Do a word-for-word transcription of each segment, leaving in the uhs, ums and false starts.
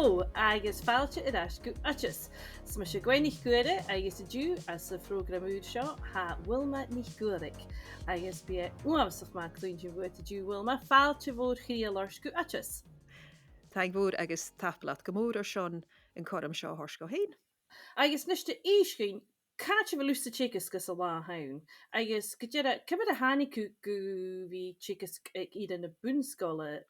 Agus fàilte air ais gu Oideas. Is mise Gwen NicGuaire agus an-diugh anns a' phrògram ùr seo tha Wilma NicGuaire. Agus bidh e uabhasach math cluinntinn bhuat an-diugh, Wilma. Fàilte mhòr chridheil ort gu Oideas. Taing mhòr agus tapadh leat gu mòr airson an cothrom seo a thoirt dhomh fhèin. Agus a-nis, innis dhuinn, càit a bheil thusa a' teagasg san latha an-diugh, agus gu dearbh, ciamar a thàinig thu gu bhith a' teagasg aig ìre na bun-sgoile?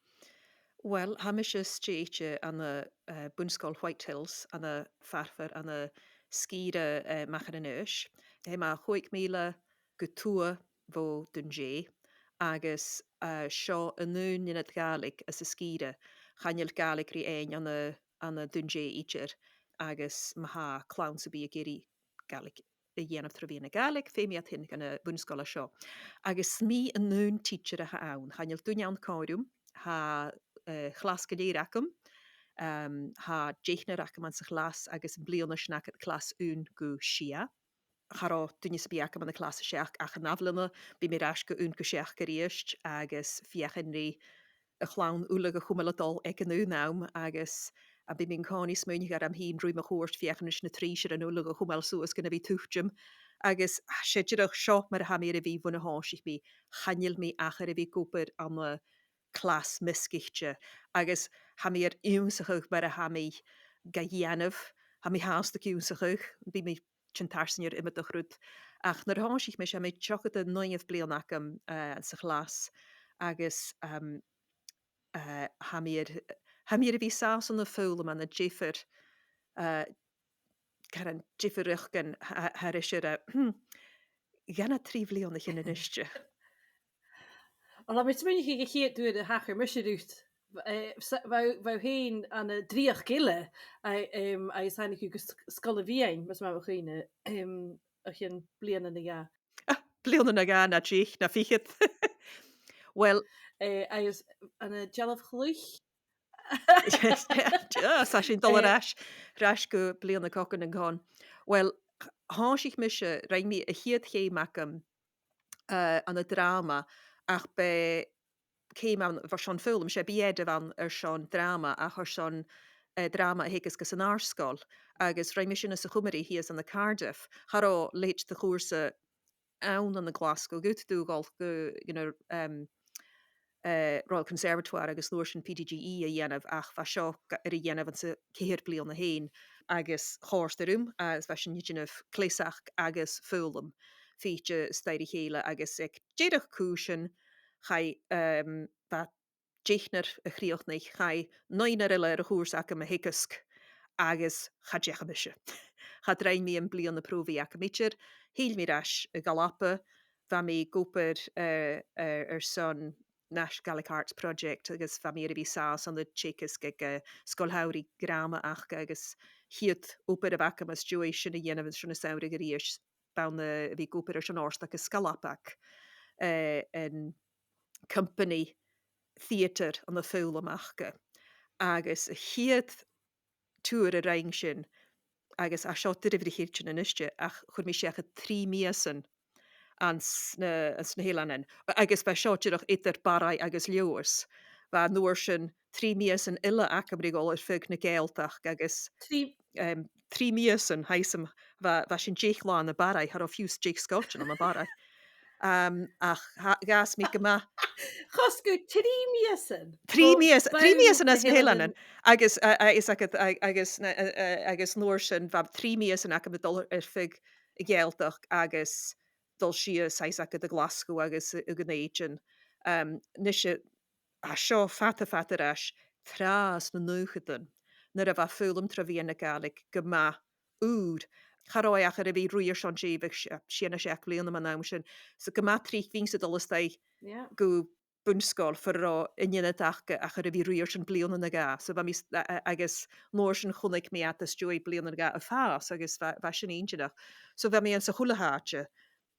Well, tha mise stèidhichte ann an, eh, Bun-sgoil Whitehills, ann am Farfar, ann an sgìre, eh, Mhachair an Fhiadhaich. Tha e mu chòig mìle gu tuath bho Dùn Dè, agus, eh, seo an aon ionad Gàidhlig anns an sgìre. Chan eil Gàidhlig ri fhaighinn ann an, ann an Dùn Dè idir, agus ma tha clann sam bith ag iarraidh Gàidhlig a dhèanamh tro mheadhan na Gàidhlig, feumaidh iad tighinn gu na bun-sgoile seo. Agus 's mi an aon tidsear a th' ann, chan eil duine ann còmhla rium, tha, eh, clas gu lèir agam, em, tha deichnear agam anns a' chlas agus am bliadhna sin agad clas aon gu sia. Cha robh duine sam bith agam ann an clas a seachd ach an ath-bhliadhna, bidh mi air ais gu aon gu seachd a-rithist agus feuchainn ri a' chlann uile a chumail a' dol aig an aon àm, agus, a, bidh mi an-còmhnaidh a' smaoineachadh orm fhìn, ruith mun cuairt, feuchainn ris na truinnsearan uile a chumail suas gun a bhith a' tuiteam. Agus, a, 's e dìreach seo mar a tha mi air a bhith bhon a thòisich mi, chan eil mi ach air a bhith ag obair ann an clas measgaichte, agus tha mi air ionnsachadh mar a tha mi ga dhèanamh, tha mi fhathast ag ionnsachadh, bidh mi tighinn tarsainn air iomadach rud. Ach nuair a thòisich mise, tha mi deich air fhichead 's a naoi bliadhna agam, eh, sa chlas, agus, em, eh, tha mi air, tha mi air a bhith an sàs ann am foghlam ann an diofar, eh, caran diofar riochdan, tha, tha ris air, eh, dhà no trì bliadhnaichean a-niste. Uill, tha mi a' smaoineachadh gur e a' chiad turas a thachair mise riut, eh, sa, bha, bha thu fhèin ann an dreuchd eile, a, em, agus thàinig thu gu s-, Sgoil a' Mheadhain, mas math mo chuimhne, em, o chionn bliadhna no dhà. Ah, bliadhna no dhà, no deich, no fichead. Uill, eh, agus ann an dealbh-chluich. Yes, yeah, yeah, 's tha sinn a' dol air ais, air ais gu Bliadhna Cogaidh nan Con. Uill, thòisich mise, rinn mi a' chiad cheum agam, eh, ann an dràma, ach b' e ceum ann airson foghlam, 's e B.Ed a bh' ann airson dràma, ach airson, eh, dràma a theagasg anns an àrd-sgoil, agus rinn mi sin anns a' Chuimrigh shìos ann an Cardiff. Cha robh leithid de chùrsa ann ann an Glaschu, gu dùbhlanach, gu, you know, em, eh, Royal Conservatoire agus an uair sin P G G E a dhèanamh, ach bha seo ga-, air a dhèanamh anns a' cheithir bliadhna fhèin, agus chòrd e rium, agus bha sinn a' dèanamh cleasachd agus foghlam fìte staidhre a chèile, agus aig deireadh cùisean, chaidh, em, bha deichnear a chrìochnaich, chaidh naoinear eile air a' chùrsa agam a theagasg, agus cha deachaidh mise. Cha do rinn mi am bliadhna pròbhaidh agam idir, thill mi air ais a dh'Alba, bha mi ag obair, eh, eh, airson National Gaelic Arts Project, agus bha mi air a bhith an sàs ann an teagasg aig, eh, Sgoil Shamhraidh Dràma aca, agus a' chiad obair a bh' agam às dèidh sin a dhèanamh, sin an samhradh a-rithist, b' ann, eh, a bhith ag obair airson Òrdag a' Sgalpaig, eh, an companaidh theatre ann am foghlam aca. Agus a' chiad turas a rinn sin, agus tha seo doirbh ri chreidsinn a-niste, ach chuir mi seachad trì mìosan anns na, anns na h-Eileanan. Agus bha seo dìreach eadar Barraigh agus Leòdhas. Bha an uair sin trì mìosan eile agam ri dhol air feadh na Gàidhealtachd agus, trì, em, trì mìosan, tha fhios agam, bha, bha sin deich latha ann am Barraigh, cha robh fiù 's deich sgoiltean ann am Barraigh. Em, ach tha, dh'fhàs mi gu math... Chosg thu trì mìosan? Trì mìos-, trì mìosan anns na h-Eileanan. Agus, a, a, is agad, a, agus na, a, a, agus an uair sin, bha trì mìosan agam a' dol air feadh a' Ghàidhealtachd agus dol sìos, tha fhios agad, a Ghlaschu agus a, a Dhùn Èideann. Em, a-nise, tha seo fada, fada air ais, tràth sna naochadan, nuair a bha foghlam tro mheadhan na Gàidhlig gu math ùr. Cha robh e ach air a bhith a' ruith airson deich, sia, sia no seachd bliadhna mun àm sin. So gu math tric bhithinn-sa a' dol a-staigh gu bun-sgoil far an robh an t-ionad aca ach air a bhith a' ruith airson bliadhna no dhà. So bha mi s-, a, a, agus an uair sin chunnaic mi iad às dèidh bliadhna no dhà a' fàs, agus bha, bha sin inntinneach. So bha mi anns a h-uile h-àite,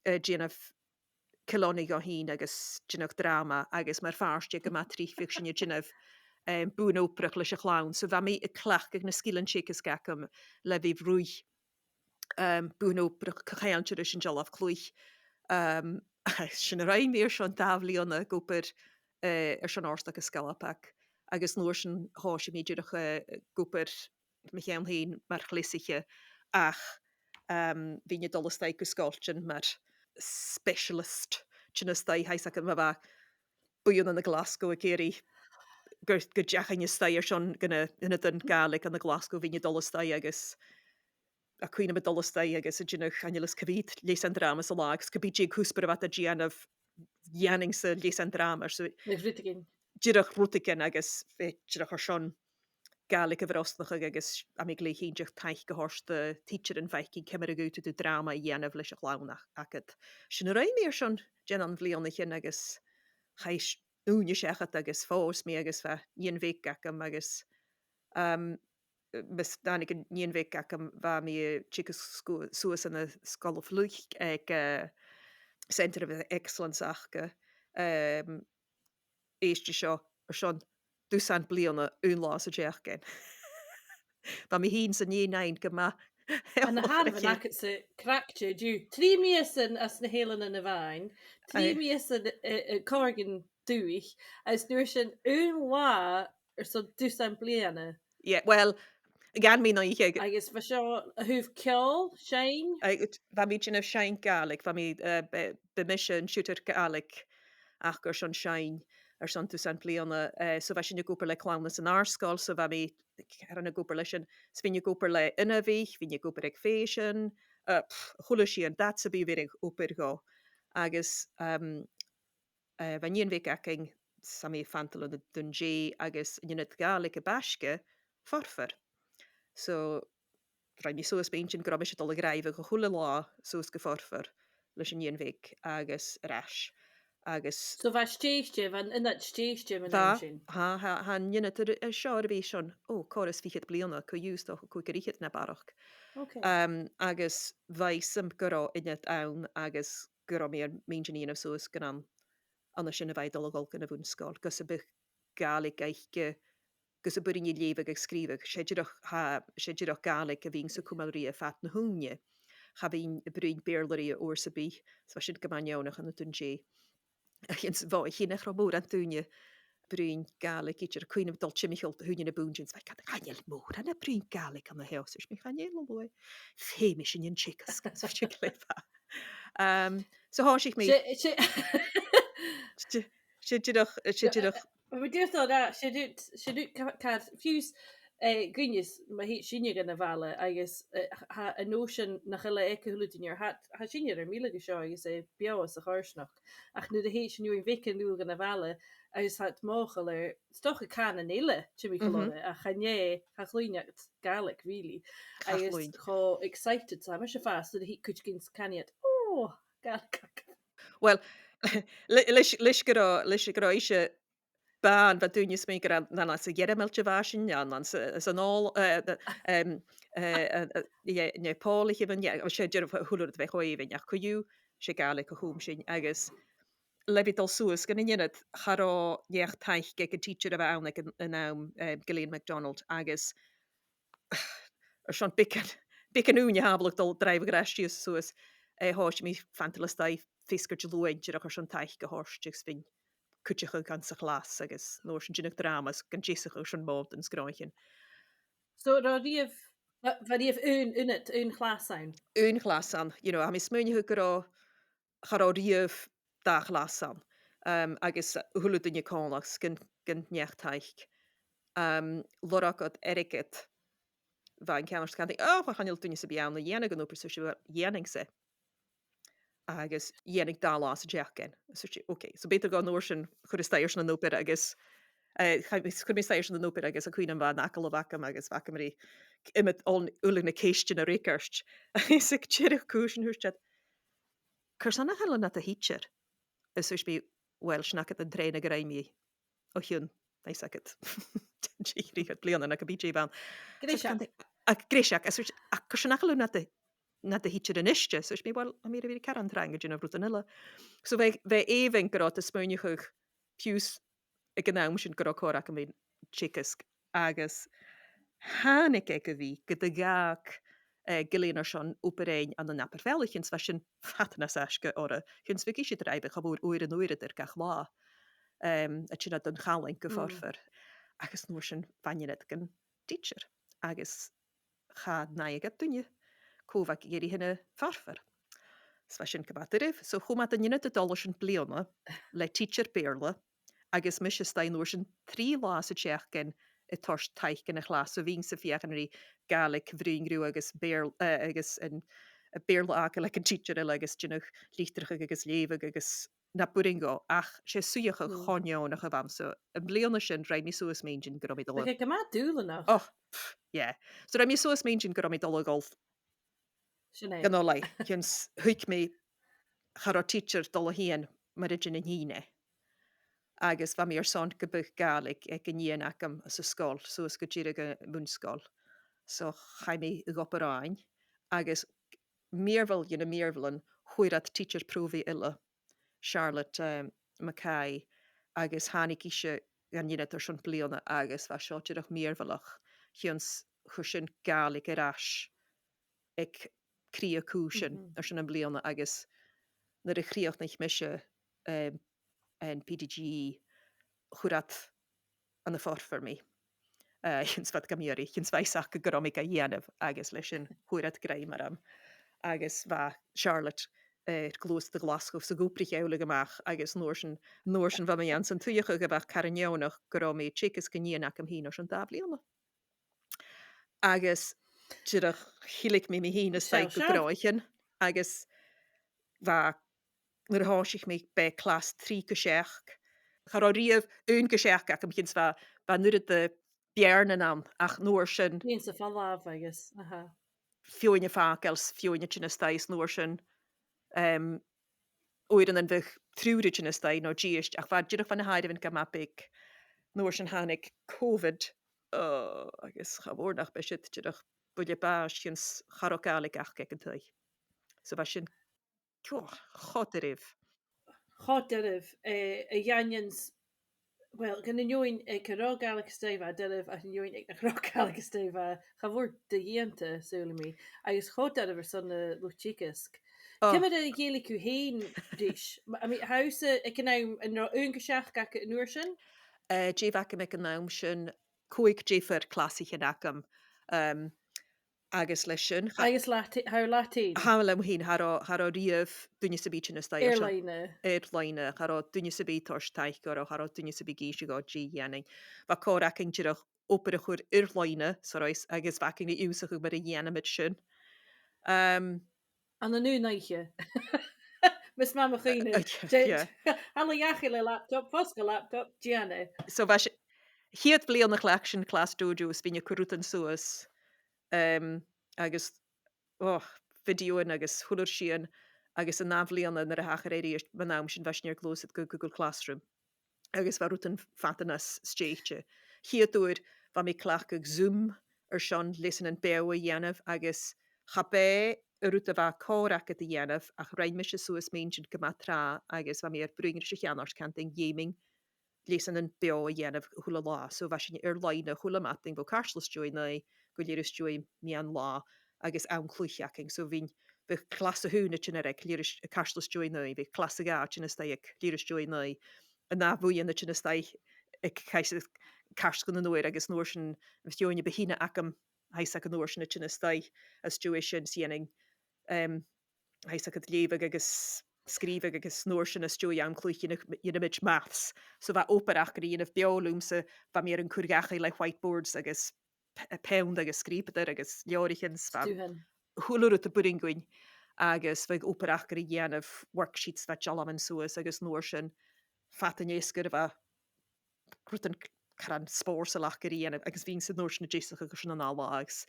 eh, a' dèanamh còmhlanadh dhomh fhìn agus a' dèanamh dràma, agus mar phàirt dheth gu math tric bhiodh sinn a' dèanamh, em, buidheann-obrach leis a' chlann. So bha mi a' cleachdadh na sgilean teagaisg agam le bhith a' ruith, em, buidheann-obrach co-cheangailte ris an dealbh-chluich. Em, sin a rinn mi airson dà bhliadhna ag obair, eh, airson Òrdag a' Sgalpaig. Agus an uair sin thòisich mi dìreach, eh, ag obair mo cheann fhèin mar chleasaiche, ach, em, bhithinn a' dol a-steach gu sgoiltean mar specialist, tighinn a-steach, tha fhios agad, ma bha buidheann ann an Glaschu ag iarraidh gur, gun deachainn a-steach airson gun a, gun a dhol a dh'Ghàidhlig ann an Glaschu, bhithinn a' dol a-steach agus tha cuimhne agam a' dol a-steach agus a' dèanamh chan eil fhios cò mheud leasan dràma san latha, agus cò mheud dè an cuspair a bha iad a' dèanamh dhèanainn-sa leasan dràma, so Leis rudeigin. dìreach rudeigin agus, eh, dìreach airson Gàidhlig a bhrosnachadh agus tha mi glè chinnteach taic a thoirt do thidsearan fhaicinn ciamar a ghabhadh tu dràma a dhèanamh leis a' chlann a-, agad. Sin a rinn mi airson deiseil bhliadhnaichean agus chaidh ùine seachad agus phòs mi agus bha nighean bheag agam agus, um, mus tàinig an nighean bheag agam, bha mi, eh, a' teagasg sgu-, suas ann an Sgoil a' Phluic aig, eh, Centre of Excellence aca, em, èistibh seo, airson dusan bliadhna, aon latha san t-seachdain. Bha mi fhìn 's an nighean fhèin gu math. An a tha an-diugh, craicte, an-diugh. Trì mìosan anns na h-Eileanan a-mhàin, trì Aye. mìosan, eh, eh, còrr dhen dùthaich, agus an uair sin aon latha airson dusan bliadhna. Yeah, well, dh'fhan mi an oidhche. Agus bha seo a thaobh ceòl, seinn? Aye, bha mi a' dèanamh seinn Gàidhlig, bha mi, eh, b-, b' mise an tutor Gàidhlig aca airson seinn airson dusan bliadhna, eh, so bha sinn ag obair le clann san àrd-sgoil, so bha mi, caran ag obair leis an, so bhithinn ag obair le inbhich, bhithinn ag obair aig fèisean, eh, pff, a h-uile sìon, dad sam bith a bheireadh obair dhomh. Agus, um, eh, bha nighean bheag againn, 's bha mi a' fantail ann an Dùn Dè agus an ionad Gàidhlig am Baisge, Forfar. So, rinn mi suas, b' e sin gun robh mise a' dol a dh'obair a h-uile latha suas gu Forfar leis an nighean bheag agus air ais. Agus So bha stèidhichte, bha an ionad stèidhichte mun Bha, àm sin? tha, tha, tha an ionad air, air seo air a bhith son, o, còrr is fichead bliadhna, co-dhiù, 's dòcha còig air fhichead na barrachd. Ok. Um, agus bha fhios agam gun robh ionad ann agus gun robh mi air m' inntinn a dhèanamh suas gun ann, ann an sin a bha e a' dol a dhol gun a' bhun-sgoil, gus am biodh Gàidhlig aice, gus am b' urrainn dhi leughadh agus sgrìobhadh. 'S e dìreach, tha, 's e dìreach Gàidhlig a bhiodh sa chumail rithe fad na h-ùine. Cha bhithinn a' bruidhinn Beurla rithe uair sam bith, so bha sin gu math neònach ann an Dùn Dè. Ach ins bho, a chionn nach robh mòran daoine a' bruidhinn Gàidhlig idir, cuimhne agam a' dol timcheall daoine na bùithtean, 's bha iad, chan eil mòran a' bruidhinn Gàidhlig ann a sheo, 's thuirt mi, chan eil, a luaidh. Feumaidh sinn an teagasg, 's bha sin glè mhath. Um, so thòisich mi. 'S e, 's e, 's e, 's e dìreach, 's e dìreach. Bha mi dìreach a' dol a ràdh, 's e rud, 's e rud ca-, car fiù 's, eh, gu h-àraid, ma thèid sinne gun a' bhaile, agus, eh, tha an notion nach eil e aig a h-uile duine, tha, tha sinne air ar milleadh an seo agus e beò sa choimhearsnachd. Ach nuair a thèid sinn uair beag an-diugh gun a' bhaile, agus tha iad mothachail air, 's dòcha cànan eile, timcheall Mhm. orra, ach chan e, cha chluinn iad Gàidhlig, really. Cha Agus chluinn. cho excited 's a tha mise a' fàs, nuair a thèid cuideigin 's canaidh iad, "Ò, Gàidhlig agam." Well, le-, leis, leis gun robh, leis gun robh ise bàn, bha daoine a' smaoineachadh gur ann, ann, anns a' Ghearmailt a bha sinn, ann, anns a', anns an Òl-, eh, the, em, eh, eh, eh, yeah, no Pòlaidh a bh' ann, yeah, 's e dìreach a h-uile rud a bha cho èibhinn, ach co-dhiù, 's e Gàidhlig a chùm sinn, agus le bhith a' dol suas gun an ionad, cha robh neach-taic aig an tidsear a bh' ann aig an, an àm, em, Gillian MacDonald, agus airson beagan, beagan ùine shàbhaladh a' dol a dh'obair air ais sìos suas, eh, thòisich mi a' fantail a-staigh feasgar Diluain, dìreach airson taic a thoirt, agus bhithinn a' cuideachadh anns a' chlas, agus an uair sin a' dèanamh dràma, 's gan deasachadh airson Mòd an sgràinnean. So, an robh riamh, bha, bha riamh aon ionad, aon chlas ann? Aon chlas ann, you know, tha mi a' smaoineachadh gun robh, cha robh riamh dà chlas ann, um, agus a h-uile duine còmhla 's gun, gun neach-taic. Um, lorg iad airgead, bha an ceannard a' cantainn, "Ò, chan eil duine sam bith ann a dhèanadh an obair seo, seo, dhèanainn-sa." Agus dhèanainn dà latha san t-seachdain. So, ok, so b' fheudar dhomh an uair sin a chur a-staigh airson an obair agus, eh, cha-, chuir mi a-staigh airson an obair agus tha cuimhne agam, bha an agallamh agam agus bha agam ri iomadh, ùine, uile na ceistean a fhreagairt. Agus aig deireadh cùrsa thuirt iad, "Carson nach eil thu nad thidsear?" Is thuirt mi, "Well, sin agad an trèanadh a rinn mi o chionn, tha fhios agad, trì, ceithir bliadhna no ge bith dè bh' ann." Greiseag. Ach greiseag, is thuirt, "Ach carson nach eil thu nad, nad thidsear a-niste?" Is thuirt mi, "Well, tha mi air a bhith air caran trang a' dèanamh rudan eile." So bha, bha e èibhinn gun robh iad a' smaoineachadh fiù 's aig an àm sin gun robh còir agam fhìn teagasg, agus thàinig e gu bhith gun do dh'fhàg, eh, Gillian airson obair fhaighinn ann an Aberfearach, chionn 's bha sin fada nas fhaisge oirre, chionn 's bhiodh ise a' dràibheadh, cha mhòr, uair an uaireadair gach latha, em, a' tighinn à Dùn Challainn gu Mm. Forfar. Agus an uair sin bha an t-ionad gun teacher. Agus cha do dh'fhaighnich duine cò bha ag iarraidh a dh'fhormheas. Is bha sin gu math doirbh. So chùm iad an ionad a' dol leis an bliadhna le teacher Beurla, agus mise a-staigh an uair sin trì latha sa t-seachdain a' toirt taic dhan a' chlas. So bhithinn-sa a' feuchainn ri Gàidhlig a bhruidhinn riutha agus Beurl-, eh, agus an, a' Bheurla aca le an teacher eile agus dèanamh litreachadh agus leughadh agus na b' urrainn dhomh, ach 's e suidheachadh cho neònach a bh' ann. So am bliadhna sin rinn mi suas m' inntinn gun robh mi a' dol a... Bha e gu math dùbhlanach. Oh, pff, yeah. So rinn mi suas m' inntinn gun robh mi a' dol a dhol... Sin e. Gun do laigh, chionn 's thuig mi cha robh teacher a' dol a thighinn mura dèan an nighean e. Agus bha mi airson gum biodh Gàidhlig aig an nighean agam anns an sgoil, suas gu deireadh a' bhun-sgoil. So chaidh mi a dh'Obar Dheathain, agus mìorbhail dhe na mìorbhailean, chuir iad teacher pròbhaidh eile, Charlotte, eh, Mackay, agus thàinig ise dhan ionad airson bliadhna agus bha seo dìreach mìorbhaileach, chionn 's chuir sin Gàidhlig air ais aig cridhe a' chùisean airson am bliadhna, agus nuair a chrìochnaich mise, eh, an P G D E, chuir iad ann am forfar mi. Eh, chionn 's bha iad gam iarraidh, chionn 's bha fhios aca gun robh mi ga dhèanamh, agus leis sin chuir iad grèim orm. Agus bha Charlotte, eh, air gluasad a Ghlaschu 's ag obair a' cheangal a-mach, agus an uair sin, an uair sin bha mi anns an t-suidheachadh a bha car neònach gun robh mi a' teagasg an nighean agam fhìn airson dà bhliadhna. Agus dìreach thilg mi mi fhìn a-staigh gu gnothaichean, agus bha, nuair a thòisich mi, b' e clas trì gu seachd. Cha robh riamh aon gu seachd agam, chionn 's bha, bha an uiread de bheàrnan ann, ach an uair sin... Bhithinn-sa a' falbh agus, aha. Feadhainn a' fàgail 's feadhainn a' tighinn a-staigh 's an uair sin, em, uaireannan bhiodh triùir a' tighinn a-staigh no dithis, ach bha, dìreach bha na h-àireamhan gu math beag. An uair sin thàinig Covid, oh, agus cha mhòr nach b' e siud dìreach buille bàis, chionn 's cha robh Gàidhlig aca aig an taigh. So bha sin cho, cho doirbh. Cho doirbh, eh, a dh'aindeoin, well, gun an fheadhainn aig an robh Gàidhlig a-staigh bha e doirbh, ach an fheadhainn aig nach robh Gàidhlig a-staigh bha e cha mhòr dodheidhinte, saoilidh mi, agus cho doirbh airson an luchd-teagaisg. Oh. Ciamar a dh'èirich thu fhèin ris? Ma-, I mean, tha thusa aig an àm, an robh aon gu seachd agad an uair sin? Eh, dè bh' agam aig an àm sin, còig diofar clasaichean agam. Em, agus leis sin, cha... Agus leat, tha thu leat fhèin? Tha mi leam fhìn, cha robh, cha robh riamh duine sam bith a' tighinn a-staigh airson... Air-loidhne. Air-loidhne, cha robh duine sam bith a' toirt taic orra, cha robh duine sam bith ag innse dhomh dè dhèanainn. Bha còir againn dìreach obair a chur air-loidhne, so, right, agus bha againn ri ionnsachadh mar a dhèanamaid sin. Em, Ann an aon oidhche. Mas math mo chuimhne. Uh, uh, yeah. Tha mi a' dol dhachaigh le laptop, fosgail laptop, dèan e. So bha sinn, a' chiad bhliadhna chleachd sinn Class Dojo, is bhithinn a' cur rudan suas, em, agus, oh, bhideothan agus a h-uile sìon, agus an ath bhliadhna nuair a thachair e a-rithist mun àm sin, bha sinn air gluasad gu Google Classroom. Agus bha rudan fada nas stèidhichte. A' chiad uair bha mi a' cleachdadh Zoom airson leasanan beò a dhèanamh, agus cha b' e an rud a bha còir agad a dhèanamh, ach rinn mise suas m' inntinn gu math tràth, agus bha mi air bruidhinn ris a' cheannard, cantainn, dh'fheumainn leasanan beò a dhèanamh a h-uile latha. So bha sinn air-loidhne a h-uile madainn bho cairteal às dèidh naoi gu leth-uair às dèidh meadhan-latha, agus àm cluiche againn. So bhithinn, bhiodh clas a h-aon a' tighinn air adhart leth-uair às, cairteal às dèidh naoi, bhiodh clas a dhà a' tighinn a-staigh aig leth-uair às dèidh naoi, an ath bhuidheann a' tighinn a-staigh aig cairteal, cairteal gu naoi, agus an uair sin, bha feadhainn a bu shine agam, tha fhios agad, an uair sin a' tighinn a-staigh às dèidh sin, 's dhèanainn, em, tha fhios agad, leughadh agus sgrìobhadh, agus an uair sin às dèidh àm cluiche dhèanamaid maths. So bha obair aca ri dhèanamh beò leamsa, bha mi air an cur dhachaigh le whiteboards agus p-, peann agus sgrìobadair agus leabhraichean 's bha... Stuthan. A h-uile rud a b' urrainn dhuinn, agus bhiodh obair aca ri dhèanamh, worksheets, bha dealbhan suas, agus an uair sin fad an fheasgair bha rudan c-, caran spòrsail aca ri dhèanamh, agus bhithinn-sa an uair sin a' deasachadh airson an ath latha agus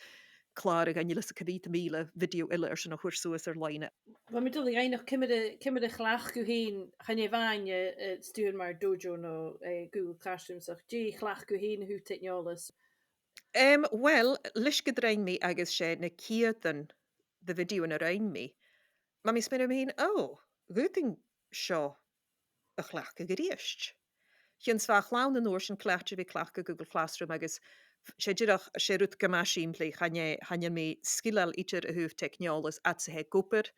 clàradh an uiread 's a ceithir mìle video eile airson a chur suas air-loidhne. Bha mi dol a dh'fhaighneachd ciamar a, ciamar a chleachd thu fhèin, chan e a-mhàin, eh, eh, stuthan mar Dojo no, eh, Google Classroom, ach dè chleachd thu fhèin a thaobh teicneòlas? Em, well, leis gun do rinn mi, agus 's e na ceudan de bhideothan a rinn mi, bha mi a' smaoineachadh mi fhèin, oh, dh'fhaodainn seo a chleachdadh a-rithist. Chionn 's bha a' chlann an uair sin cleachdte ri cleachdadh Google Classroom agus f-, 's e dìreach, 's e rud gu math sìmplidh, chan e, chan eil mi sgileil idir a thaobh teicneòlas fhad 's a tha e ag obair.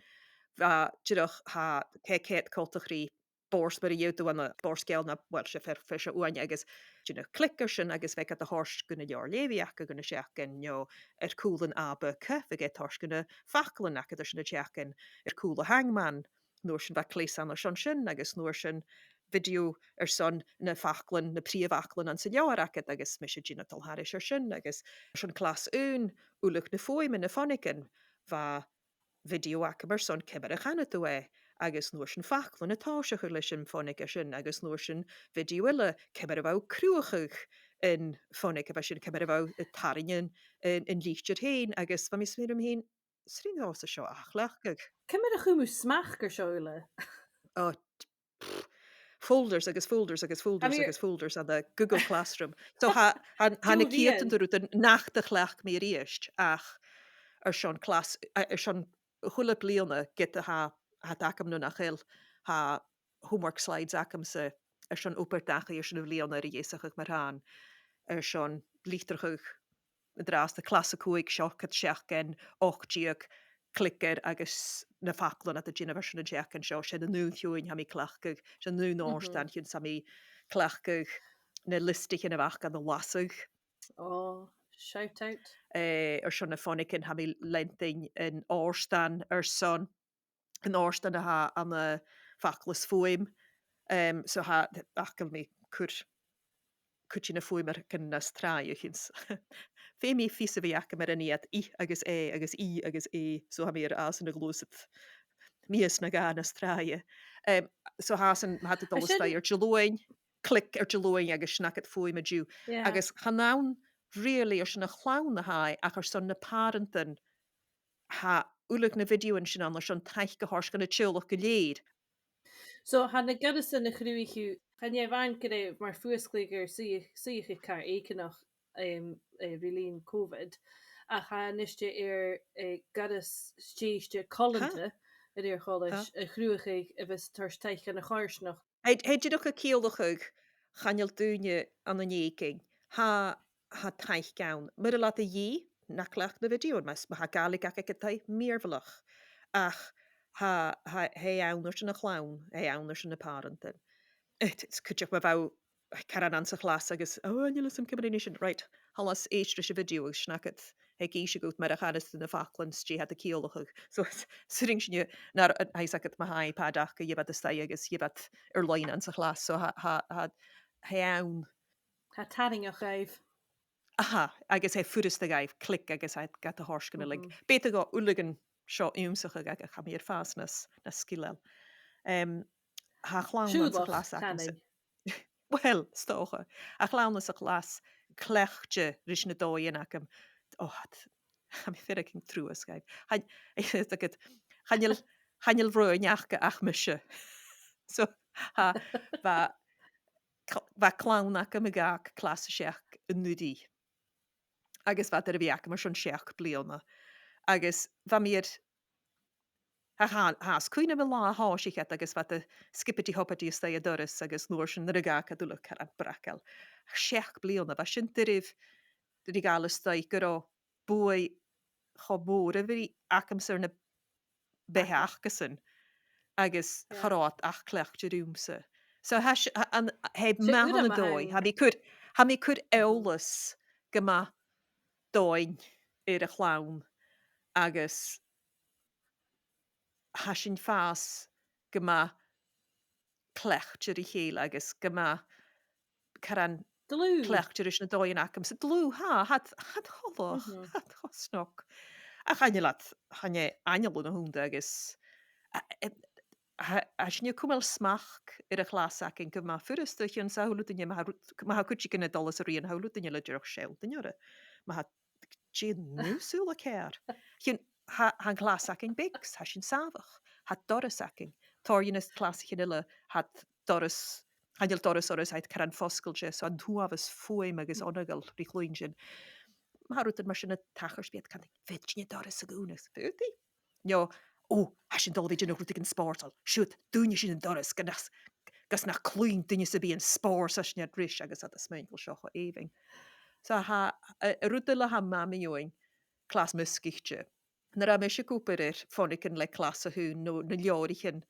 Bha dìreach, tha, tha e coltach ri bòrd mar a gheibh thu ann am bòrd-sgeul no, well, 's e fear, fear seo uaine, agus dèanamh click air sin agus bhiodh iad a' toirt gu na leabhar-leughaidh aca gun a' seachdain, no air cùl an A B C, bhiodh iad a' toirt gu na faclan aca airson an t-seachdain, air cùl a' Hangman, an uair sin bha cleas ann airson sin, agus an uair sin video airson na faclan, na prìomh fhaclan anns an leabhar agad, agus mise a' dèanamh dol thairis air sin, agus airson clas aon, uile na fuaimean, na fonaigean, bha video agam airson ciamar a chanadh tu e, agus an uair sin faclan a' tòiseachadh leis an fhonaidh sin, agus an uair sin video eile ciamar a bha cruthachadh an fhonaidh a bha sin, ciamar a bha tarraing an, an, an litir fhèin, agus bha mi a' smaoineachadh rium fhìn, 's urrainn dhòmhsa seo a chleachdadh. Ciamar a chùm thu smachd air seo uile? Ò, pff, folders agus folders agus folders agus folders ann an Google Classroom. So tha, tha, tha na ceudan de rudan nach do chleachd mi a-rithist, ach airson clas, a-, airson a h-uile bliadhna ged a tha, tha iad agam no nach eil, tha homework slides agamsa airson obair dachaigh airson a' bhliadhna air a dheasachadh mar-thà, airson litreachadh an-dràsta, clas a còig, seo agad seachdain ochd deug, click air agus na faclan a tha thu a' dèanamh airson an t-seachdain seo, 's e an aon cheann a tha mi a' cleachdadh, 's e an aon òrdan a tha mi a' cleachdadh, na liostaichean a bh' aca a lasadh. Oh, shout out. Eh, airson na fonaigean, tha mi a' leantainn an òrdan airson an òrdan a tha ann am faclan is fuaim. Em, so tha, fhacal mi cur, cuid de na fuaimean nas tràithe a chionn 's. Feumaidh fios a bhith agam air an iad i agus e agus i agus e, so tha mi air fhàs a' gluasad mìos no dhà nas tràithe. Em, so tha sin, ma tha iad a' dol a-steach air Diluain, click air Diluain agus sin agad fuaim an-diugh. Yeah. Agus chan ann really airson a' chlann a tha e, ach airson na pàrantan, tha uile na videothan sin ann airson taic a thoirt dha na teaghlach gu lèir. So tha na goireasan a chruthaich thu, chan e a-mhàin gur e mar fhuasgladh air suidh-, suidheachadh car èiginneach, em, eh, ri linn Covid, ach tha e a-nis air, eh, goireas stèidhichte coileanta a rèir choltais a chruthachadh a bhios a' toirt taic dhan a' choimhearsnachd. Tha, tha e dìreach a' ciallachadh chan eil daoine ann an èiginn. Tha, tha taic ann. Mura h-eil iad a dhìth, na cleachd na videothan, mas, ma tha Gàidhlig aca aig an taigh, mìorbhaileach. Ach tha, tha, tha e ann airson a' chlann, tha e ann airson na pàrantan. It, it's cuideachd ma bha caran anns a' chlas agus, oh, chan eil fhios agam ciamar a nì sinn, right, thalla 's èist ris a' video agus sin agad, tha e ag innse dhut mar a chanas tu na faclan 's dè tha iad a' ciallachadh. So, 's, 's urrainn sinne, nar, tha fhios agad, ma tha iPad aca, gheibh iad a-steach agus gheibh iad air-loidhne anns a' chlas. So, tha, tha, tha, tha e ann. Tha tarraingeachd dhaibh. Aha, agus tha e furasta dhaibh, click agus tha iad gad thoirt gun a' link. Mhm. B' fheudar dhomh uile seo ionnsachadh ach, ach tha mi air fàs nas, nas sgileil. Em, tha a' chlann anns a' chlas agamsa. Well, 's dòcha. Tha a' chlann anns a' chlas cleachdte ris na dòighean agam. Ò, tha, tha mi a' faireachdainn truas dhaibh. Chan, chan eil, chan eil roghainn aca ach mise. So, tha, bha, cl-, bha clann agam a dh'fhàg clas a seachd an-uiridh. Agus bha iad air a bhith agam airson seachd bliadhna. Agus bha mi air, tha, tha, tha e as cuimhne agam an latha a thòisich iad agus bha iad a' skippity hoppity a-staigh an doras agus an uair sin nuair a dh'fhàg iad uile caran bragail. Ach seachd bliadhna, bha sin doirbh ri ghabhail a-staigh gun robh buaidh cho mòr a bhith agamsa air na beatha acasan agus cha robh iad ach cleachdte riumsa. So tha s-, tha, an, tha e math ann an dòigh. Tha mi cur, tha mi cur eòlas gu math domhainn air a' chlann agus tha sinn a' fàs gu math cleachdte ri chèile agus gu math caran dlùth, cleachdte ris na dòighean agamsa. Dlùth, tha, tha iad, tha iad cho laghach, tha iad cho snog. Ach chan eil iad, chan e anail an t-ionnsachadh agus, a, a, tha, tha sinne a' cumail smachd air a' chlas againn gu math furasta, a chionn 's tha a h-uile duine, ma tha ru-, ma tha cuideigin a' dol às a rian, tha a h-uile duine le dìreach sealltainn orra. Ma tha dè an aon sùil a th' air. Chionn, tha, tha an clas againn beag, tha sinn sàmhach, tha doras againn. Tòrr dhe na clasaichean eile, tha doras, chan eil doras orra, tha iad caran fosgailte, so an t-uabhas fuaim agus onargail ri chluinntinn. Ma tha rudan mar sin a' tachairt, bidh iad a' cantainn, faodaidh sinn an doras a dhùnadh, faodaidh? No, ò, tha sinn a' dol a bhith a' dèanamh rudeigin spòrsail. Siuthad, dùinidh sinn an doras, gus nach, gus nach cluinn duine sam bith an spòrs a tha sinn air ris agus tha iad a' smaoineachadh gu bheil seo cho èibhinn. So tha, a, an rud eile a tha math mun clas measgaichte. Nuair a tha mise ag obair air fonaigean le clas a h-aon no na leabhraichean,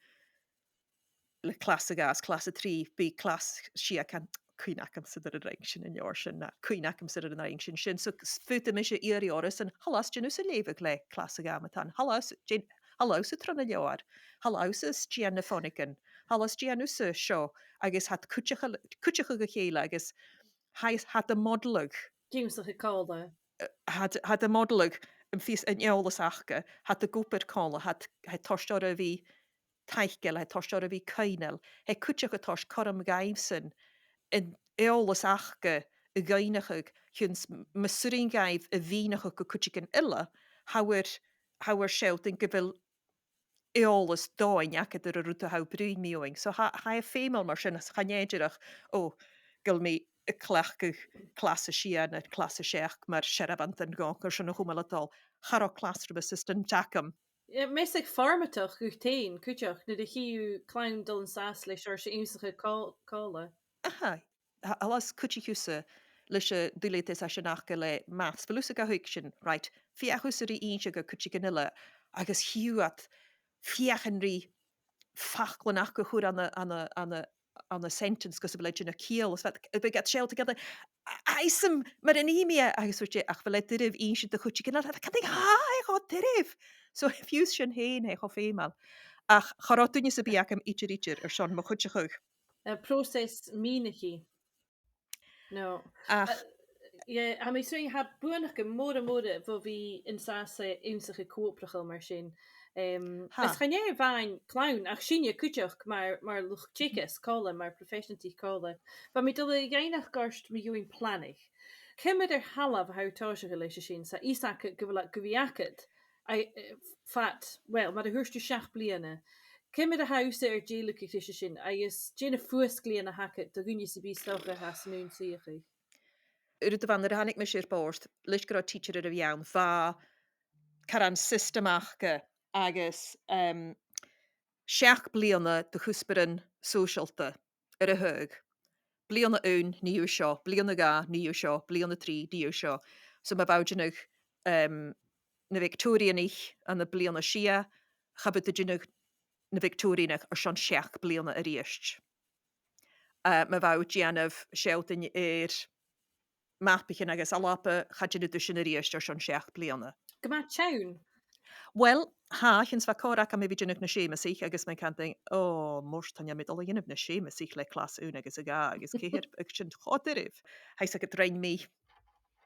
le clas a dhà is clas a trì, bidh clas sia, chan cuimhne agamsa dè an rinn sinn an uair sin, na cuimhne agamsa dè an rinn sinn sin. So, s-, faodaidh mise iarraidh orrasan, thalla, 's dèan thusa leughadh le clas a dhà ma-thà, thalla, 's dèan, thalla thusa tron an leabhar, thalla thusa 's dèan na fònaigean, thalla 's dèan thusa seo, agus tha iad cuideachadh, cuideachadh a chèile, agus tha, tha iad a' modaladh. Ag ionnsachadh còmhla. Eh, tha iad, tha iad a' modaladh am fios, an eòlas aca, tha iad ag obair còmhla, tha iad, tha iad toirt orra a bhith taiceil, tha iad toirt orra a bhith coibhneil, tha e cuideachd a' toirt cothrom dhaibhsan an eòlas aca a dh'fhaicnachadh, chionn 's m-, mas urrainn dhaibh a mhìneachadh gu cuideigin eile, tha thu air, tha thu air sealltainn gu bheil eòlas domhainn agad air an rud a tha thu a' bruidhinn mu dheidhinn. So tha, tha e feumail mar sin, is chan e dìreach, o, gu bheil mi a' cleachdadh clas a sia no clas a seachd mar searbhant an gog airson a chumail a' dol. Cha robh classroom assistant agam. Eh, measadh formatach dhut fhèin, cuideachd, nuair a chì thu clann a' dol an sàs leis an seòrsa ionnsachadh cò-, còmhla. Aha, tha, thalla 's cuidichidh thusa leis an duilgheadas a tha sin aca le maths. Bheil thusa ga thuigsinn, right? Feuch thusa ri innse gu cuideigin eile, agus chì thu iad a' feuchainn ri faclan aca a chur ann an, ann an, ann an, ann an sentence gus am bi e a' dèanamh ciall. Is bhiodh, bhiodh iad a' sealltainn, a, a, is am, mar a nì mi e, agus thuirt e, ach bheil e doirbh innse do chuideigin eile? Tha, tha, tha e cho doirbh. So, fiù 's sin fhèin, tha e cho feumail. Ach cha robh duine sam bith agam idir, idir airson mo chuideachadh. Eh, pròiseas mìneachaidh. No. Ach eh, yeah, tha mi a' smaoineachadh, tha buannachd mòr, mòr bho bhith an sàs ann an ionnsachadh co-obrachail mar sin. Em, tha. Is chan e a-mhàin clann, ach sinne cuideachd mar, mar luchd-teagaisg còmhla, mar professionals còmhla. Bha mi a' dol a dh'fhaighneachd ort mu dheidhinn planadh. Ciamar air thalamh a tha thu a' tòiseachadh leis a sin, 's tha fhios agad gu bheil, gu bhith agad, a, eh, fad, well, mar a thuirt thu, seachd bliadhna. Ciamar a tha thusa air dèiligeadh ris a sin, agus dè na fuasglaidhean a th' agad do dhuine sam bith 's dòcha a tha san aon suidheachadh? An rud a bh' ann nuair a thàinig mise air bòrd, leis gun robh tidsear air a bhith ann, bha caran system aca agus, em, seachd bliadhna de chuspairean sòisealta air a thaghadh. Bliadhna a h-aon, nì thu seo, bliadhna a dhà, nì thu seo, bliadhna a trì, nì thu seo. So ma bha thu a' dèanamh, em, na Victorianaich ann am bliadhna a sia, cha bhiodh tu a' dèanamh na Victorianaich airson seachd bliadhna a-rithist. Eh, ma bha thu a' dèanamh sealltainn air mapaichean agus Alba, cha dèanadh tu sin a-rithist airson seachd bliadhna. Gu math teann. Well, tha, chionn 's bha còir agam a bhith a' dèanamh na Seumasaich agus mi a' cantainn, o, murt, chan eil mi a' dol a dhèanamh na Seumasaich le clas a h-aon agus a dhà agus ceithir, agus sin cho doirbh. Tha fhios agad, rinn mi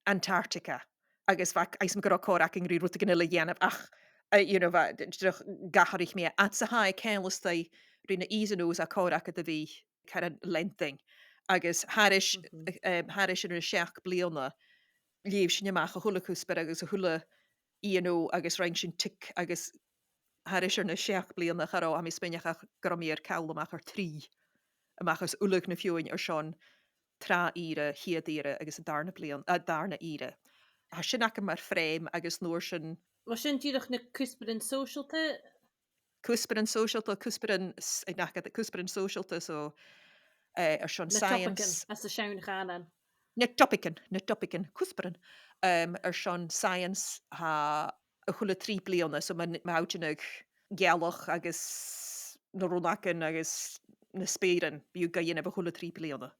Antarctica, agus bha, tha fhios agam gun robh còir againn ri rudeigin eile a dhèanamh, ach, eh, you know, bha, d-, d-, d-, dh'atharraich mi e. Ach 's e, tha e ceangailte ri na E S N Os, tha còir agad a bhith caran leantainn. Agus thairis, mhm, eh, thairis air na seachd bliadhna, leugh sinn a-mach a h-uile cuspair agus a h-uile E S N O agus rinn sinn tic, agus thairis air na seachd bliadhna cha robh, tha mi a' smaoineachadh gun robh mi air call a-mach air trì, a-mach às uile na feadhainn airson tràth-ìre, chiad-ìre agus an dàrna bliadhn-, eh, dàrna ìre. Tha sin agam mar frame agus an uair sin. Bha sin dìreach na cuspairean sòisealta? Cuspairean sòisealta, cuspairean s-, eh, nach eil, cuspairean sòisealta, so, eh, airson science. Na topaichean anns an t-seann chànan. Na topaichean, na topaichean, cuspairean. Em, airson science, tha a h-uile trì bliadhna, so ma, ma tha thu a' dèanamh gealach agus na rionnagan agus na speuran, bidh thu ga dhèanamh a h-uile trì bliadhna.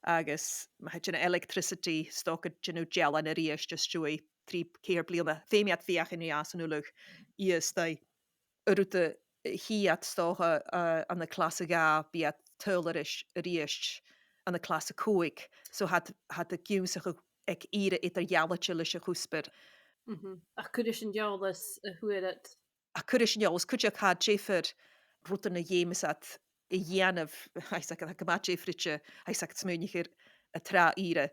Agus ma tha thu a' dèanamh electricity, 's dòcha a' dèanamh dealan a-rithist às dèidh trì, ceithir bliadhna. Feumaidh iad feuchainn ri fhàs an uile, a-staigh. An rud a chì iad 's dòcha, eh, ann an clas a dhà, bidh iad a' tadhal a-rithist, a-rithist ann an clas a còig. So tha iad, tha iad ag ionnsachadh aig ìre eadar-dhealaichte leis a' chuspair. Mhm. Ach cuiridh sin eòlas a fhuair iad. Ach cuiridh sin eòlas, cuideachd tha e diofar rudan a dh'fheumas iad a dhèanamh, tha fhios agad, tha e gu math diofraichte, tha fhios agad, smaoinich air an tràth-ìre,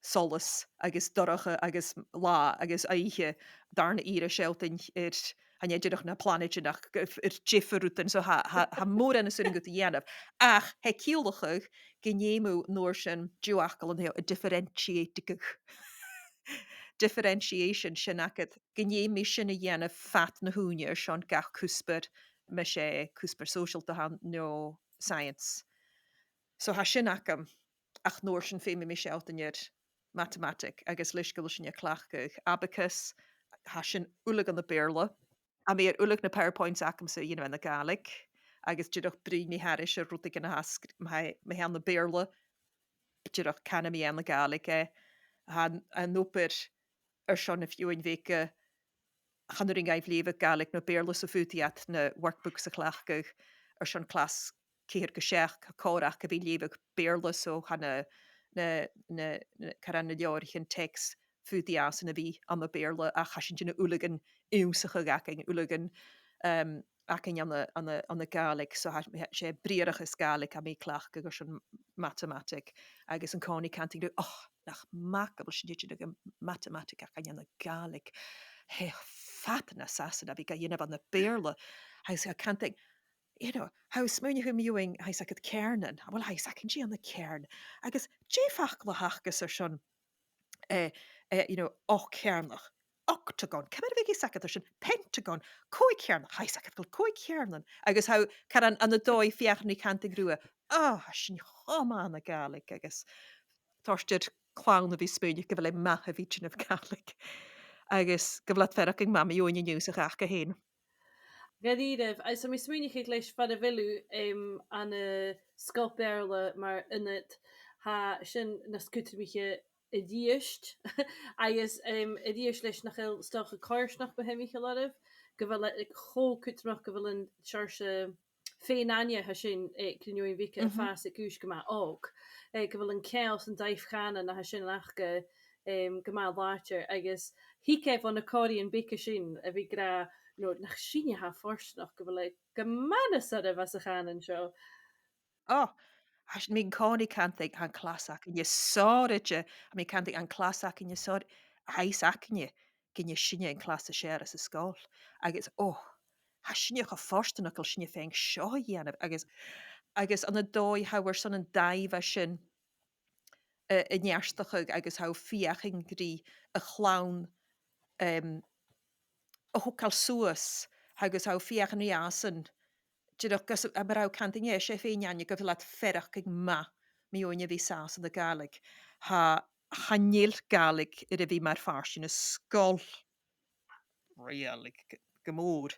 solas agus dorcha agus latha agus oidhche, dàrna ìre, sealltainn air, chan e dìreach na planaidean ach gu-, air diofar rudan, so tha, tha, tha mòran as urrainn dhut a dhèanamh. Ach tha e ciallachadh gun fheum thu an uair sin deagh fhacal an-seo, a differentiate, differentiation sin agad, gun fheum mi sin a dhèanamh fad na h-ùine airson gach cuspair, mas e cuspair sòisealta a th' ann no science. So tha sin agam, ach an uair sin feumaidh mi sealltainn air matamataig, agus leis gu bheil sinn a' cleachdadh abacus, tha sin uile ann am Beurla. Tha mi air uile na PowerPoints agamsa a dhèanamh anns a' Ghàidhlig, agus dìreach bruidhinn mi thairis air rudeigin a tha sg-, ma tha, ma tha e ann am Beurla, dìreach canaidh mi anns a' Ghàidhlig e. Tha an, an obair airson na feadhainn bheaga, chan urrainn dhaibh leughadh Gàidhlig no Beurla, so faodaidh iad na workbooks a chleachdadh airson clas ceithir gu seachd, tha còir aca a bhith a' leughadh Beurla, so tha na, na, na, na, caran na leabhraichean text, faodaidh iadsan a bhith ann am Beurla, ach tha sinn a' dèanamh uile an ionnsachadh againn, uile an, em, againn ann an, ann an, ann an Gàidhlig, so tha, 's e briathrachas Gàidhlig a tha mi a' cleachdadh airson matamataig, agus an-còmhnaidh cantainn riutha, och, nach math gu bheil sinn a' dèanamh matamataig againn ann an Gàidhlig. Tha e fada nas fhasa na bhith ga dhèanamh ann am Beurla. Agus tha cantainn, you know, tha thu a' smaoineachadh mu dheidhinn, tha fhios agad, ceàrnan. Uill, tha fhios againn dè th' ann an ceàrn. Agus dè am facal a th' aca airson, eh, eh, you know, ochd-cheàrnach, octagon. Ciamar a bhiodh fhios agad airson pentagon, còig-cheàrnach, tha fhios agad gu bheil còig ceàrnan. Agus tha, caran ann an dòigh, feuchainn ri cantainn riutha, oh, tha sinn cho math anns a' Ghàidhlig, agus toirt air clann a bhith a' smaoineachadh gu bheil e math a bhith a' dèanamh Gàidhlig. Agus gu bheil iad a' faireachdainn math mu dheidhinn an ionnsachadh aca fhèin. Dha-rìribh, agus tha mi a' smaoineachadh leis far a bheil thu, em, ann an, eh, sgoil Bheurla mar ionad, tha sin nas cudromaiche a-rithist, agus, em, a-rithist leis nach eil 's dòcha coimhearsnachd bu thiomail oirbh, gu bheil e cho cudromach gu bheil an seòrsa fèin-aithne a tha sin, eh, aig na daoine beaga a' fàs aig aois gu math òg, eh, gu bheil an ceangal 's an dàimh-chànain a tha sin aca, em, gu math làidir, agus thig e bho na còmhraidhean beaga sin a bhith ag ràdh, no, nach sinne a tha fortanach gu bheil e gu math nas oirbh anns a' chànan seo. Oh, tha sinn an-còmhnaidh a' cantainn, tha an clas againne sònraichte, tha mi a' cantainn, tha an clas againne sònraichte, tha fhios againne gun e sinne an clas as fheàrr anns an sgoil. Agus, oh, tha sinne cho fortanach gu bheil sinne a' faighinn seo a dhèanamh. Agus, agus ann an dòigh, tha thu airson an dàimh sin, eh, a neartachadh agus tha thu a' feuchainn ri a' chlann, em, a thogail suas, agus tha thu a' feuchainn ri iadsan, dìreach gus, a, mar a tha thu a' cantainn, eh, 's e fèin-aithne gu bheil iad a' faireachdainn math mu dheidhinn a bhith a' fàs anns a' Ghàidhlig. Tha, chan eil Gàidhlig air a bhith mar phàirt dhen sgoil really, like, gu, gu mòr.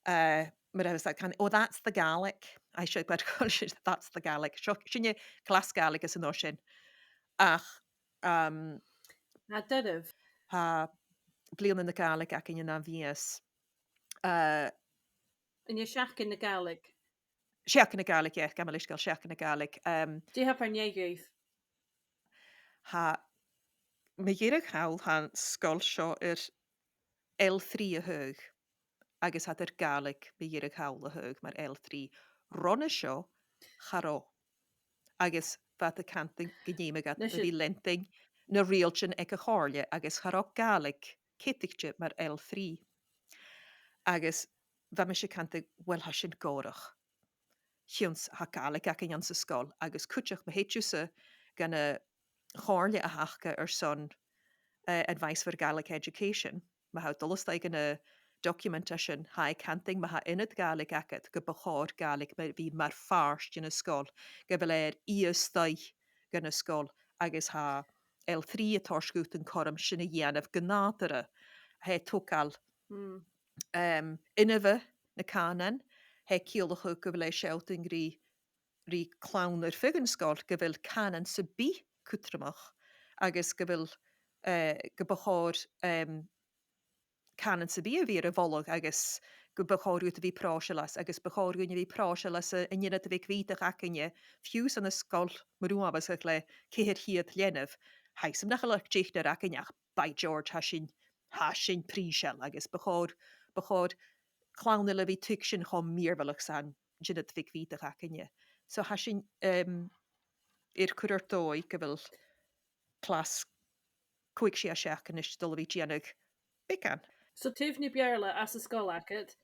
Eh, mar a tha iad a' cantainn, "Oh, that's the Gaelic." Agus seo, mar a chanadh iad, "That's the Gaelic." Seo, sin e clas Gàidhlig is an uair sin. Ach, um, tha doirbh. Tha Bliadhna na Gàidhlig againn an ath-mhìos. Eh, an e Seachdain na Gàidhlig? Seachdain na Gàidhlig, yeah, gabh mo leisgeul, Seachdain na Gàidhlig. Um, dè tha far an-diugh? Tha, mu dheireadh thall, tha an sgoil seo air L three a thaghadh, agus tha iad air Gàidhlig mu dheireadh thall a thaghadh mar L three. Ron a seo, cha robh. Agus bha iad a' cantainn gun dèanadh iad a bhith a' leantainn na riaghailtean aig a' chomhairle, agus cha robh Gàidhlig ceadaichte mar L three. Agus bha mise a' cantainn, uill, tha sin gòrach. Chionn 's tha Gàidhlig againn anns an sgoil, agus cuideachd ma thèid thusa gun a' chomhairle a th' aca airson, eh, Advice for Gaelic Education, ma tha thu a' dol a-steach dhan a' document sin, tha e a' cantainn ma tha ionad Gàidhlig agad gum bu chòir Gàidhlig a bhith mar phàirt dhen sgoil, gu bheil e air fhios a-staigh dhan sgoil, agus tha L three a' toirt dhut an cothrom sin a dhèanamh gu nàdarra. Tha e a' togail, em, inbhe na cànain, tha e a' ciallachadh gu bheil e a' sealltainn ri, ri clann air feadh an sgoil gu bheil cànan sam bith cudromach, agus gu bheil, eh, gum bu chòir, em, cànan sam bith a bhith air a mholadh, agus gum bu chòir dhut a bhith pròiseil às, agus bu chòir dhuinn a bhith pròiseil às a, an ionad a bh' aig a' bhìdeach againne, fiù 's ann an sgoil mar a bha sinn le ceithir cheud leanabh. Tha fhios agam nach eil ach deichnear againn, ach by George, tha sinn, tha sinn prìseil, agus bu chòir, bu chòir clann eile a bhith a' tuigsinn cho mìorbhaileach 's an ionad a bh' aig a' bhìdeach againne. So tha sinn, em, air cur air dòigh gu bheil clas còig, sia seachdainean a-nis a' dol a bhith a' dèanamh beagan. So taobh na Beurla anns an sgoil agad,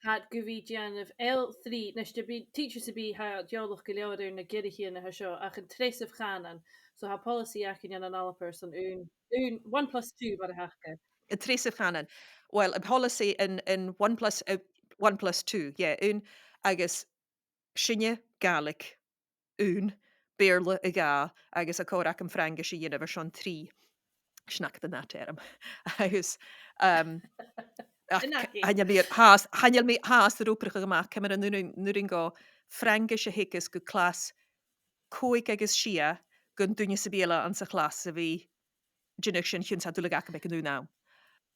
tha iad gu bhith a' dèanamh L three, a-nis, do bhith, teachers sam bith, tha iad eòlach gu leòr air na gearraidhean a tha seo, ach an treasamh chànain. So tha policy againn ann an Alba airson aon, aon, one plus two mar a th' aca. An treasamh chànain. Well, an policy an, an one plus, eh, one plus two, yeah, aon, agus sinne Gàidhlig aon, Beurla a dhà, agus tha còir agam Fraingis a dhèanamh airson trì. Snack the nut, air am. Agus, um, Ach, chan eil mi air, tha, chan eil mi, tha, 's e ur obrach a-mach, ciamar an urrainn, an urrainn dhomh Fraingis a theagasg gu clas còig agus sia, gun duine sam bith eile anns a' chlas a bhith a' dèanamh sin, chionn 's tha dùil agam aig an aon àm.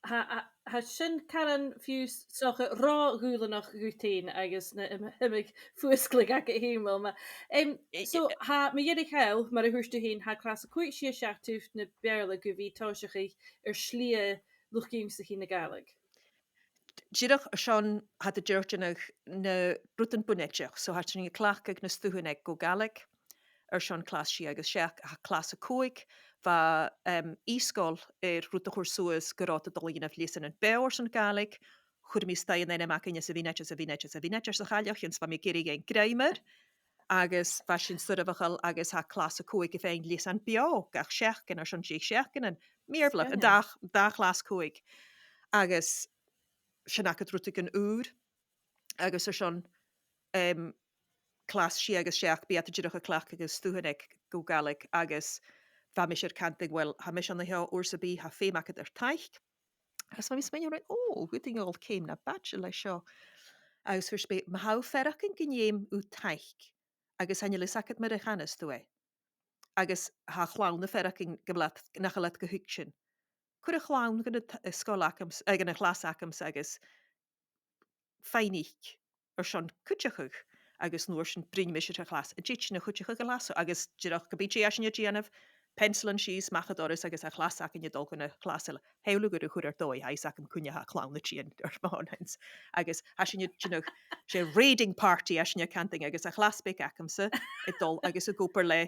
Tha, tha, tha sin caran fiù 's 's dòcha ro dhùbhlanach dhut fhèin agus na, um, iomadh fuasgladh agad fhèin, Wilma. Em, so, tha, mu dheireadh thall, mar a thuirt thu fhèin, tha clas a còig, sia, seachd taobh na Beurla gu bhith tòiseachadh air slighe luchd-ionnsachaidh na Gàidhlig. Dìreach airson, tha iad a' dèanamh na rudan bunaiteach, so tha sinn a' cleachdadh na stuthan aig Go Gaelic, airson clas sia agus seachd, ach clas a còig, bha, em, e-sgoil air rud a chur suas gun robh iad a' dol a dhèanamh leasanan beò airson Gàidhlig, chuir mi a-staigh an t-ainm againn anns a' mhionaid, anns a' mhionaid, anns a' mhionaid, anns a' chailleach, chionn 's bha mi ag iarraidh fhaighinn grèim air, agus bha sinn soirbheachail agus tha clas a còig a' faighinn leasan beò gach seachdain airson deich seachdainean. Mìorbhaileach, an dà, dà chlas còig. Agus sin agad rudeigin ùr. Agus airson, em, clas sia agus seachd, bidh iad dìreach a' cleachdadh na stuthan aig Go Gaelic agus bha mise air cantainn, uill, tha mise an seo uair sam bith, tha feum agad air taic. Agus bha mi a' smaoineachadh, o, dh'fhaodadh mi a dhol ceum na b' fhaide leis seo. Agus thuirt mi, ma tha thu a' faireachdainn gun dèan thu taic, agus chan eil fhios agad mar a chanas tu e, agus tha a' chlann a' faireachdainn gu bheil iad, nach eil iad gu tuigsinn, cuir a' chlann gun an t-, an sgoil agamsa, eh, gun a' chlas agamsa agus faighnich airson cuideachadh, agus an uair sin bruidhnidh mise ris a' chlas an tèid sinn a chuideachadh a Ghlaschu, agus dìreach ge bith dè tha sinn a' dèanamh, peansailean sìos, a-mach an doras agus a' chlas againn a' dol gun a' chlas eile. Tha e uile gur a chur air dòigh, tha fhios agam cuin a tha a' chlann a' tighinn air mòr-things. Agus tha sinn a' dèanamh, 's e raiding party a tha sinn a' cantainn agus a' chlas beag agamsa a' dol agus ag obair le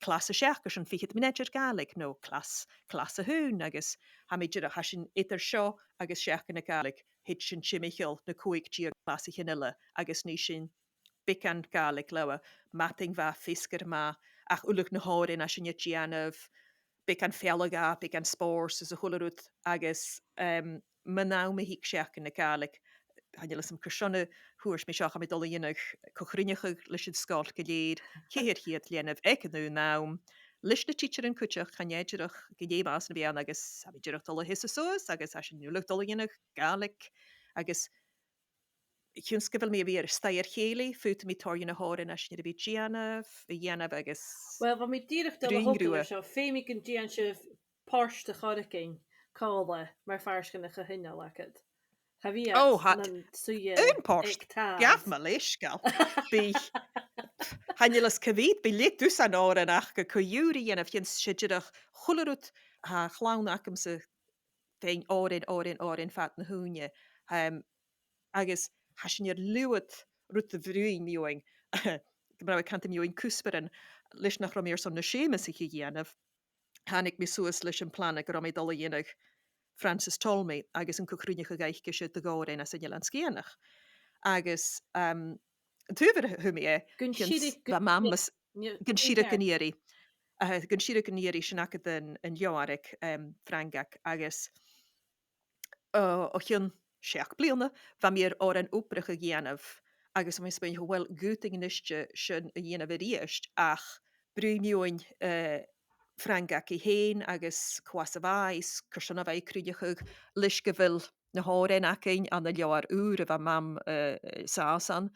clas a seachd airson fichead mionaid air Gàidhlig, no clas, clas a h-aon, agus tha mi dìreach, tha sinn eadar seo agus Seachdain na Gàidhlig, thèid sinn timcheall na còig deug clas a chionn eile, agus nì sinn beagan Gàidhlig leotha, madainn mhath, feasgar math, ach uile na h-òrain a tha sinn a' dèanamh, beagan fealla-dhà, beagan spòrs is a h-uile rud, agus, em, mun àm a thig Seachdain na Gàidhlig, chan eil fhios agam carson a thuirt mi seo, tha mi a' dol a dhèanamh co-chruinneachadh leis an sgoil gu lèir, ceithir cheud leanabh aig an aon àm, leis na tidsearan cuideachd, chan e dìreach gun e mi fhìn a bh' ann, agus tha mi dìreach a' dol a sheasamh suas, agus tha sinn uile a' dol a dhèanamh Gàidhlig, agus chionn 's gu bheil mi a' bhith air a-staigh air chèilidh, faodaidh mi tòrr dhe na h-òrain a tha sinn air a bhith a' dèanamh, a dhèanamh agus... Uill, bha mi dìreach a' dol a bruidhinn thugad riutha leis seo, feumaidh gun dèan sibh port a chur againn còmhla mar phàirt dhen a' cho-choinneal agad. Cha bhi... Ò, tha, nan suidhe aon port aig Tàmh. Gabh mo leisgeul. Bidh, chan eil fhios cia mheud, bidh leth-dusan òran aca co-dhiù ri dhèanamh, chionn 's e dìreach a h-uile rud, tha a' chlann agamsa a' faighinn òrain, òrain, òrain fad na h-ùine. Em, agus tha sinn air leth-uair rud a bhruidhinn mu dheidhinn, gu robh mi a' cantainn mu dheidhinn cuspairean, leis nach robh mi airson na Seumasach a dhèanamh, thàinig mi suas leis am plana gun robh mi a' dol a dhèanamh Francis Tolmie agus an co-chruinneachadh aice, 's e de dh'òrain às an Eilean Sgitheanach. Agus, em, an t-adhbhar a thug mi e, gun sireadh gun iarraidh. Gun sireadh gun iarraidh. Eh, gun sireadh gun iarraidh, sin agad an, an leabhar aig, em, Frangaig, agus o, o chionn seachd bliadhna, bha mi air òran-obrach a dhèanamh, agus bha mi a' smaoineachadh, uill, dh'fhaodadh a-niste sin a dhèanamh a-rithist, ach bruidhinn mu dheidhinn, eh, Frangaig i fhèin agus cò às a bha i is carson a bha i a' cruinneachadh, leis gu bheil na h-òrain againn ann an leabhar ùr a bha Mam, eh, eh, sàs ann,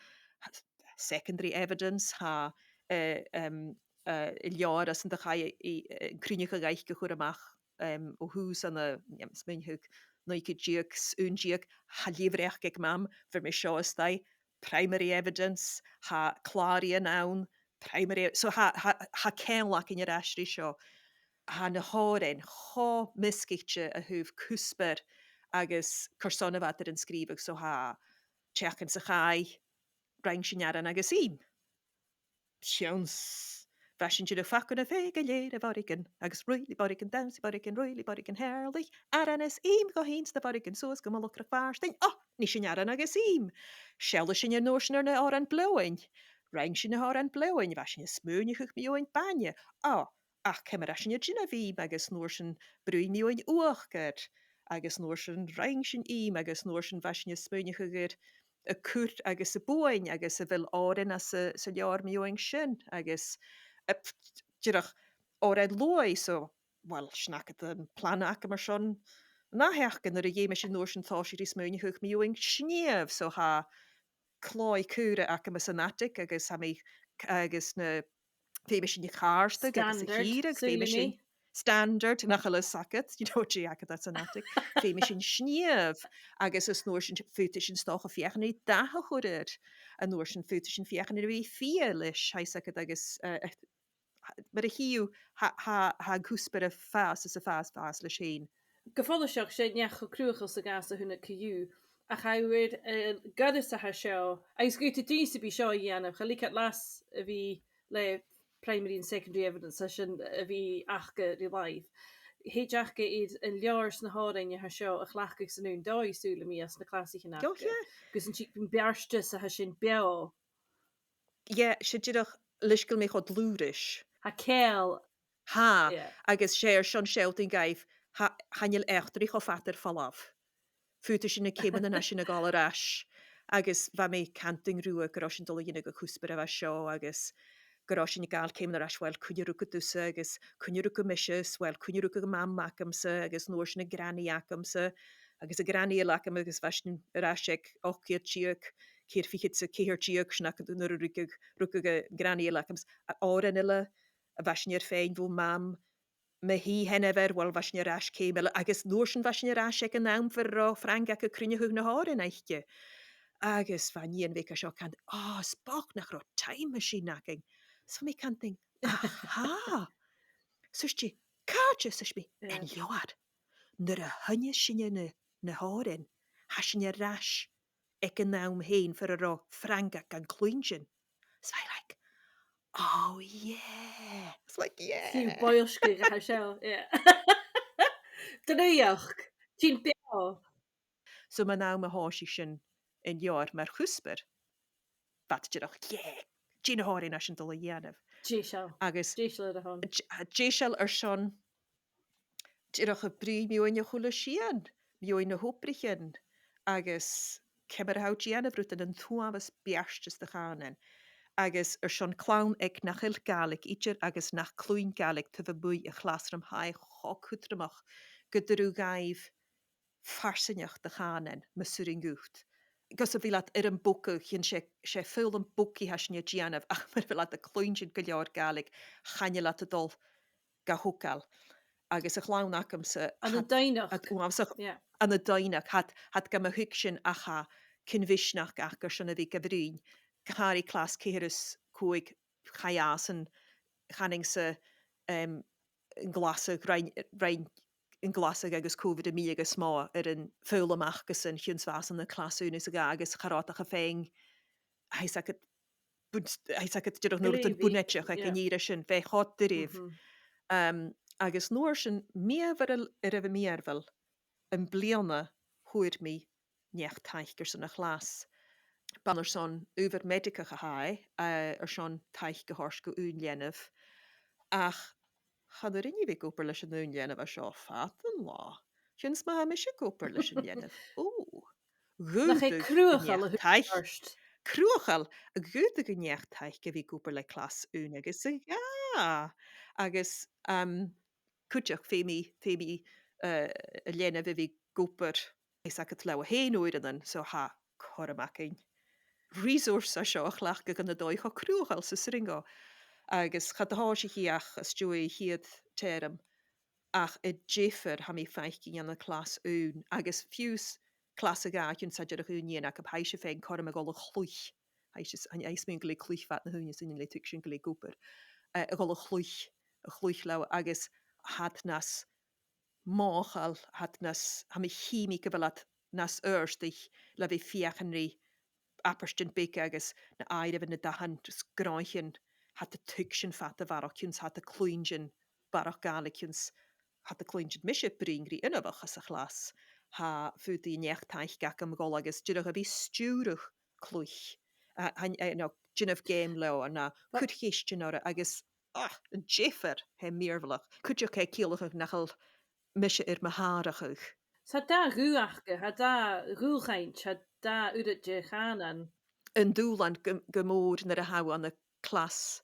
Secondary Evidence, tha, eh, em, eh, an leabhar às an do chaidh i, eh, an cruinneachadh aice a chur a-mach, em, o thùs ann an, em, smaoinich, naoi ceud deug 's aon deug, tha leth-bhreac aig Mam, bheir mi seo a-staigh, Primary Evidence, tha clàraidhean ann, Primary, so tha, tha, tha ceangal againn air ais ri seo. Tha na h-òrain cho measgaichte a thaobh cuspair agus carson a bha iad air an sgrìobhadh, so tha Teachd anns a' Chaidh, Rinn sinn Aran agus Ìm. Seans. Bha sinn a' dèanamh facal a' feitheamh gu lèir a' bhorrigean, agus ruith le borrigean, dannsa le borrigean, ruith le borrigean, theàrlaich aran is ìm dhomh fhìn 's do bhorrigean suas gu mullach Cnoc Mhàrtainn. Ò, nì sinn aran agus ìm. Seallaidh sinn an uair sin air na h-òrain-bhloghainn. Rinn sinn na h-òrain-bhloghainn, bha sinn a' smaoineachadh mu dheidhinn bainne. Ò, ach ciamar a tha sinn a' dèanamh ìm, agus an uair sin bruidhinn mu dheidhinn uachdar, agus an uair sin rinn sinn ìm, agus an uair sin bha sinn a' smaoineachadh air a' chur agus a' buain agus a bheil òrain anns a', sa leabhar mu dheidhinn sin, agus, eh, p-, dìreach òrain luaidh, so, uill, sin agad am plana agam airson na sheachdain nuair a dh'fheumas sinn an uair sin tòiseachadh ri smaoineachadh mu dheidhinn snìomh, so tha clòimh-chaora agam anns an attic agus tha mi, agus na, feumaidh sinn a chàrdadh agus a chìreadh, feumaidh sinn standard, nach eil fhios agad, you know, dè th' agad anns an attic, feumaidh sinn snìomh, agus an uair sin faodaidh sinn 's dòcha feuchainn ri dath a chur air, an uair sin faodaidh sinn feuchainn ri bhith fiadhaich leis, tha fhios agad, agus, eh, eh, mar a chì thu, tha, tha, tha an cuspair a' fàs is a' fàs, fàs leis fhèin. Gu follaiseach, 's e neach cho cruthachail 's a ghabhas a chunnaic co-dhiù, ach tha thu air, eh, goireas a tha seo, agus gu bheil thu dìreach a' bhith seo a dhèanamh, cha leig iad leas a bhith le primary and secondary evidence a sin a bhith aca ri làimh. Thèid aca air an leabhar 's na h-òrain a tha seo a chleachdadh san aon dòigh, saoilidh mi, anns na clasaichean aca. Gus an tig am beartas a tha sin beò. Yeah, 's e dìreach leis gu bheil mi cho dlùth ris. Tha ceangal. Tha, agus 's e airson sealltainn dhuibh, tha, chan eil eachdraidh cho fada air falbh. Faodaidh sinn na ceumannan sin a ghabhail air ais, agus bha mi a' cantainn riutha gun robh sinn a' dol a dhèanamh an cuspair a bha seo, agus gun robh sinn a' gabhail ceumannan air ais, uill, cuin a rugadh tusa, agus cuin a rugadh mise, 's uill, cuin a rugadh am mam agamsa, agus an uair sin an granny agamsa, agus an granny eile agam, agus bha sinn air ais aig ochd ceud deug, ceithir fichead 's a ceithir deug, sin agad nuair a rugadh, rugadh an granny eile agam, 's a òran eile a bha sinn air fhaighinn bho mam, mo shinn-seanmhair, uill, bha sinn air ais ceum eile, agus an uair sin bha sinn air ais aig an àm far an robh Frank a' cruinneachadh na h-òrain aice. Agus bha an nighean bheag seo a' cantainn, "Ò, 's bochd nach robh time machine againn." 'S bha mi a' cantainn, "Aha!" 'S thuirt i, "Càite?" 'S thuirt mi, "An leabhar. Nuair a sheinneas sinne na, na h-òrain, tha sinn air ais aig an àm fhèin far an robh Frank gan cluinntinn." 'S bha i like, "Oh yeah." 'S like, "Yeah." Sin boillsgeadh a tha seo, yeah. Draoidheachd, sin beò. So mun àm a thòisich sinn an leabhar mar chuspair, bha iad dìreach, "Yeah, dè na h-òrain a tha sinn a' dol a dhèanamh?" Deiseil. Agus deiseil air a shon. D-, deiseil airson dìreach a' bruidhinn mu dheidhinn a h-uile sìon, mu dheidhinn na h-obraichean, agus ciamar a tha thu a' dèanamh rudan, an t-uabhas beartas de chànan. Agus airson clann aig nach eil Gàidhlig idir agus nach cluinn Gàidhlig taobh a-muigh a' chlasraim, tha e cho cudromach gun toir thu dhaibh farsaingeachd de chànan, mas urrainn dhut. Gus am bi iad air am bogadh, chionn 's e, 's e foghlam bogaidh a tha sinn a' dèanamh, ach mura bheil iad a' cluinntinn gu leòr Gàidhlig, chan eil iad a' dol ga thogail. Agus a' chlann agamsa, an, an doimhneachd. Uabhasach, yeah, an, an doimhneachd, tha iad, tha iad gam thuigsinn ach tha cus misneachd aca airson a bhith ga bruidhinn. Gu h-àraidh clas ceithir is còig, chaidh às an, chanainn-sa, em, an glasadh, rinn, rinn an glasadh agus Covid a' milleadh as motha air an foghlam acasan, chionn 's bha iadsan ann an clas aon is a dhà, agus cha robh iad ach a' faighinn, tha fhios agad, bun-, tha fhios agad, dìreach na rudan bunaiteach aig an ìre sin, bha e cho doirbh. Um, agus an uair sin, mìorbhail, air a bheil mìorbhail, am-bliadhna fhuair mi neach-taic airson a' chlas. B' ann airson adhbhar meidigeach a tha e, eh, airson taic a thoirt gu aon leanabh. Ach chan urrainn dhi bhith ag obair leis an aon leanabh a tha seo fad an latha. Chionn 's ma tha mise ag obair leis an leanabh. Ò. Nach e cruthachail a th' ann? Cruthachail, a dh'fhaodadh an neach-taic a bhith ag obair le clas aon agus a dhà. Agus, um, cuideachd feumaidh, feumaidh, eh, an leanabh a bhith ag obair, tha fhios agad, leotha fhèin uaireannan, so tha cothrom againn resource a tha seo a chleachdadh ann an dòigh cho cruthachail 's as urrainn dhomh. Agus cha do thòisich i ach às dèidh a' chiad teirm, ach an diofar tha mi a' faicinn ann an clas aon, agus fiù 's clas a dhà, chionn 's tha dìreach aon nighean agam, tha ise a' faighinn cothrom a dhol a chluich. Tha ise, tha, tha i a' smaoineachadh gu bheil cluich fad na h-ùine, 's urrainn le tuigsinn gu bheil i ag obair. Eh, a dhol a chluich, a chluich leotha, agus tha iad nas mothachail, tha iad nas, tha mi a' smaoineachadh gu bheil iad nas adhartaich le bhith a' feuchainn ri abairtean beaga agus na h-àireamhan, na dathan, just gnothaichean, tha iad a' tuigsinn fada barrachd, chionn 's tha iad a' cluinntinn barrachd Gàidhlig, chionn 's tha iad a' cluinntinn mise a' bruidhinn ri inbheach anns a' chlas. Tha, faodaidh an neach-taic agam a dhol agus dìreach a bhith a' stiùireadh cluich. A, a, a, no, dèanamh geam leotha, no cur cheistean orra agus, ah, an diofar, tha e mìorbhaileach. Cuideachd tha e a' ciallachadh nach eil mise air mo shàrachadh. Tha dà ghuth aca, tha dà dhualchainnt, tha dà uiread de chànan. An dùbhlan gu, gu mòr nuair a tha thu ann an clas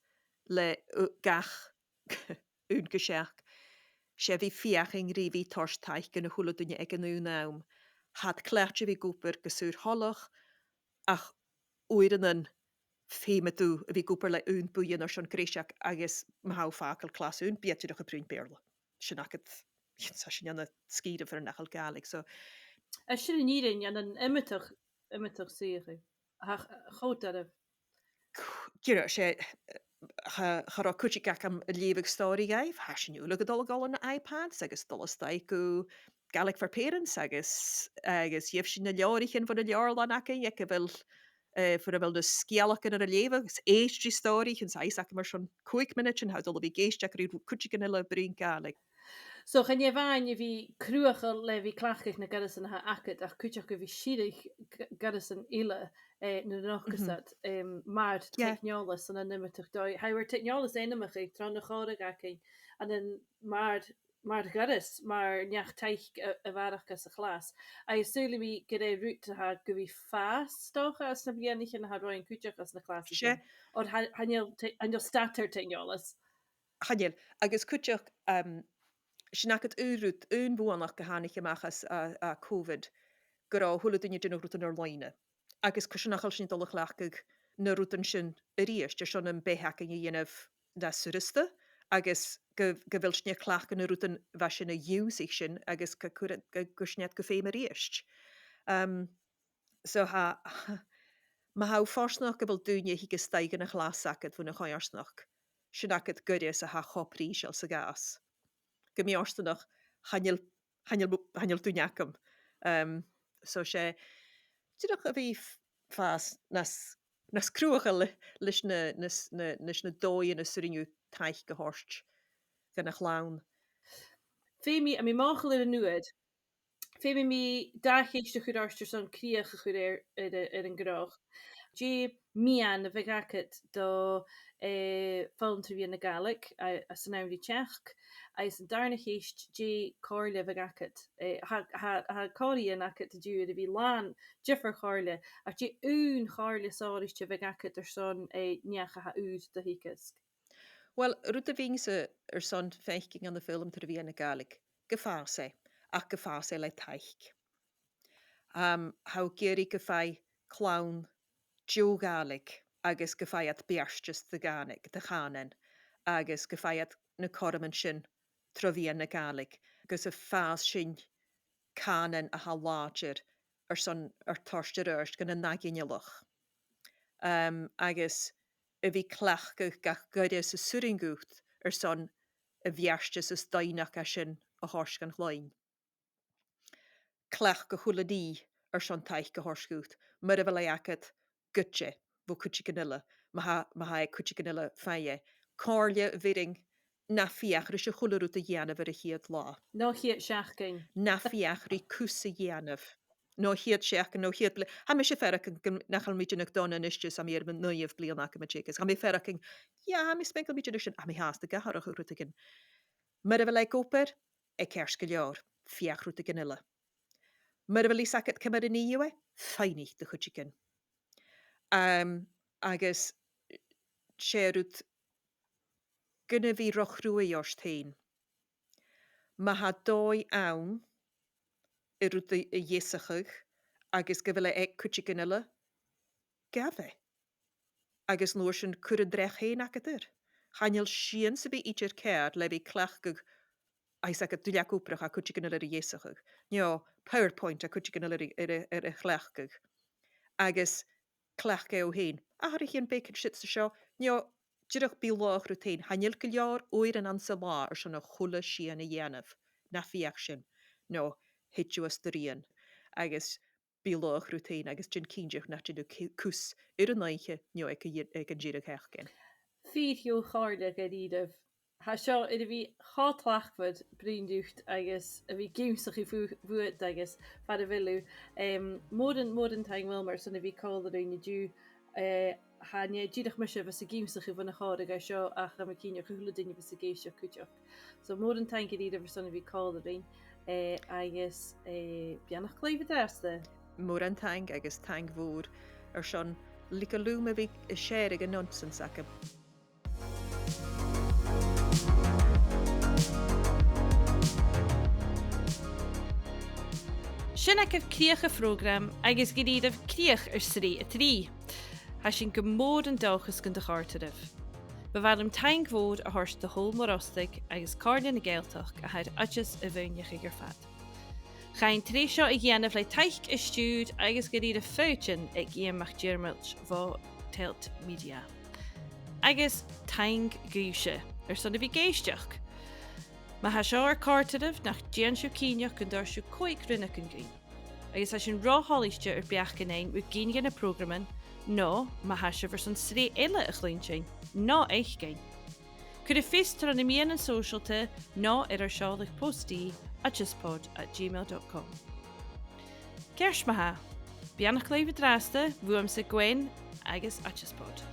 le, uh, gach aon gu seachd. 'S e a bhith a' feuchainn ri bhith a' toirt taic dhan a h-uile duine aig an aon àm. Tha iad cleachdte a bhith ag obair gu saor-thoileach, ach uaireannan feumaidh tu a bhith ag obair le aon bhuidheann airson greiseag agus ma tha thu a' fàgail clas aon, bidh iad dìreach a' bruidhinn Beurla. Sin agad, tha sinn ann an sgìre far nach eil Gàidhlig. So, a sin an fhìrinn, an iomadach, iomadach suidheachadh. Ach, cho doirbh. Dìreach, 's e, cha, cha robh cuideigin agam a' leughadh stòiridh dhaibh, tha sinn uile a' dol a dh'òl na iPads agus a' dol a-steach gu Gaelic for Parents agus, agus gheibh sinn na leabhraichean bhon an leabharlann againn, aig a bheil, eh, far a bheil na sgeulachdan air a leughadh, agus èist ri stòiridh, chionn 's a tha fios agam airson còig mionaidean, tha thu a' dol a bhith ag èisteachd ri cuideigin eile a' bruidhinn Gàidhlig. So chan e a-mhàin a bhith cruthachail le bhith a' cleachdadh na goireasan a tha agad, ach cuideachd a bhith a' sireadh g-, goireasan eile, eh, nuair a nochdas iad, em, mar teicneòlas ann an iomadach dòigh. Tha thu air teicneòlas ainmeachadh tro na chòmhraich againn, ann an mar, mar ghoireas, mar neach-taic a, a bharrachd anns a' chlas. Agus saoilidh mi gur e rud a tha gu bhith a' fàs, 's dòcha, anns na bliadhnaichean a tha romhainn cuideachd anns na clasaichean. Oir tha, chan eil te-, chan eil stad air teicneòlas. Chan eil. Agus cuideachd, um, sin agad aon rud, aon bhuannachd a thàinig a-mach às, à, à Covid, gun robh a h-uile duine a' dèanamh rudan air-loidhne. Agus carson nach eil sinn a' dol a chleachdadh na rudan sin a-rithist, airson am beatha againn a dhèanamh nas fhurasta, agus gu, gu bheil sinn a' cleachdadh na rudan a bha sinn ag ionnsachadh sin, agus gu, gu, gu, gu sinn iad gu feum a-rithist. Um, So tha, ma tha thu fortanach gu bheil daoine a thig a-staigh dhan a' chlas agad bhon a' choimhearsnachd, sin agad goireas a tha cho prìseil 's a ghabhas. Gu mì-fhortanach, chan eil, chan eil, chan eil duine agam. Um, so 's e, dìreach a bhith a' fàs nas, nas cruthachail le, leis na, nas, na, leis na dòighean as urrainn dhut taic a thoirt dhan a' chlann. Feumaidh mi, tha mi mothachail air an uair, feumaidh mi dà cheist a chur ort airson crìoch a chur air, air, air an gnothach. Dè am miann a bhiodh agad do, eh, foghlam tro mheadhan na Gàidhlig, a, anns an àm ri teachd? Agus an dàrna ceist, dè a' chomhairle a bhiodh agad? Eh, tha, tha, tha comhairle agad an-diugh air a bhith làn diofar chomhairle, ach dè aon chomhairle sònraichte a bhiodh agad airson, eh, neach a tha ùr do theagasg? Uill, rud a bhithinn-sa airson faicinn ann am foghlam tro mheadhan na Gàidhlig, gum fàs e, ach gum fàs e le taic. Um, tha thu ag iarraidh gum faigh clann deagh Ghàidhlig agus gum faigh iad beartas de chànan, de chànan, agus gum faigh iad na cothroman sin tro mheadhan na Gàidhlig, gus am fàs sin cànan a tha làidir airson ar toirt air adhart dhan an ath ghinealach. Um, agus a bhith a' cleachdadh gach goireas as urrainn dhut airson a' bheartas as doimhneacha sin a thoirt dhan chloinn. Cleachd a h-uile nì airson taic a thoirt dhut, mura bheil e agad, goide bho cuideigin eile, ma tha, ma tha e cuideigin eile a' faighinn e. Comhairle a bheireadh, na feuch ris a h-uile rud a dhèanamh air a' chiad latha. No a' chiad seachdain. Na feuch ri cus a dhèanamh. No a' chiad seachdain, no a' chiad bli-, tha mise a' faireachdainn gu, nach eil mi dèanamh dona a-nis, 's tha mi air mo naoidheamh bliadhna agam a' teagasg. Tha mi a' faireachdainn, yeah, tha mi a' smaoineachadh gu bheil mi dèanamh sin, tha mi fhathast ag atharrachadh rudeigin. Mura bheil e ag obair, tha e ceart gu leòr, feuch rudeigin eile. Mura bheil fhios agad ciamar a nì thu e, faighnich do chuideigin. Um, agus 's e rud gun a bhith ro chruaidh ort fhèin. Ma tha dòigh ann air rud a, a dheasachadh agus gu bheil e aig cuideigin eile, gabh e. Agus an uair sin cuir an dreach fhèin agad air. Chan eil sìon sam bith idir ceàrr le bhith a' cleachdadh, tha fhios agad, duilleag-obrach a tha cuideigin eile air a dheasachadh, no PowerPoint a tha cuideigin eile air, air, air a chleachdadh, agus cleachd e thu fhèin. Atharraichidh am bacon siud 's an seo, no dìreach bi laghach riut fhèin. Chan eil gu leòr uairean anns an latha airson a h-uile sìon a dhèanamh. Na feuch sin, no thèid thu às do rian. Agus bi laghach riut fhèin agus dèan cinnteach nach dèan thu cu-, cus air an oidhche no aig a' dhi-, aig an deireadh-sheachdain. Fìor dheagh chomhairle dha-rìribh. Tha seo air a bhith cho tlachdmhor bruidhinn riut agus a bhith ag ionnsachadh bhu-, bhuat agus far a bheil thu. Em, mòran, mòran taing, Wilmar, airson a bhith còmhla rinn an-diugh. Eh, chan e dìreach mise a bhios ag ionnsachadh bhon a' chòmhradh seo, ach tha mi cinnteach a h-uile duine a bhios ag èisteachd cuideachd. So, mòran taing dha-rìribh airson a bhith còmhla rinn, eh, agus, eh, beannachd leibh an-dràsta. Mòran taing agus taing mhòr airson leig leam a bhith a' shàraidh an nonsense agam. Sin agaibh crìoch a' phrògraim agus gu dearbh crìoch air sreath a trì. Tha sinn gu mòr an dòchas gun do chòrd e ribh. Bu mhath leam taing mhòr a thoirt do Shabhal Mòr Ostaig agus Comhairle na Gàidhealtachd a tha air Oideas a mhaoineachadh air fad. Chaidh an t-sreath seo a dhèanamh le taic an stiùid agus gu dearbh foighidinn aig Iain MacDhiarmait bho Tilt Media. Agus taing dhuibhse airson a bhith ag èisteachd. Ma tha seo air còrdadh ribh, nach dèan sibh cinnteach gun toir sibh còig rionnagan dhuinn. Agus tha sinn ro thoilichte ur beachdan fhaighinn mu gin de na prògraman, no ma tha sibh airson sreath eile a chluinntinn, no fhaicinn. Cuiribh fios tro na meadhanan sòisealta no air ar seòladh post-d, oideaspod at gmail dot com. Ceart ma-thà, beannachd leibh an-dràsta, bhuamsa Gwen agus Oideaspod.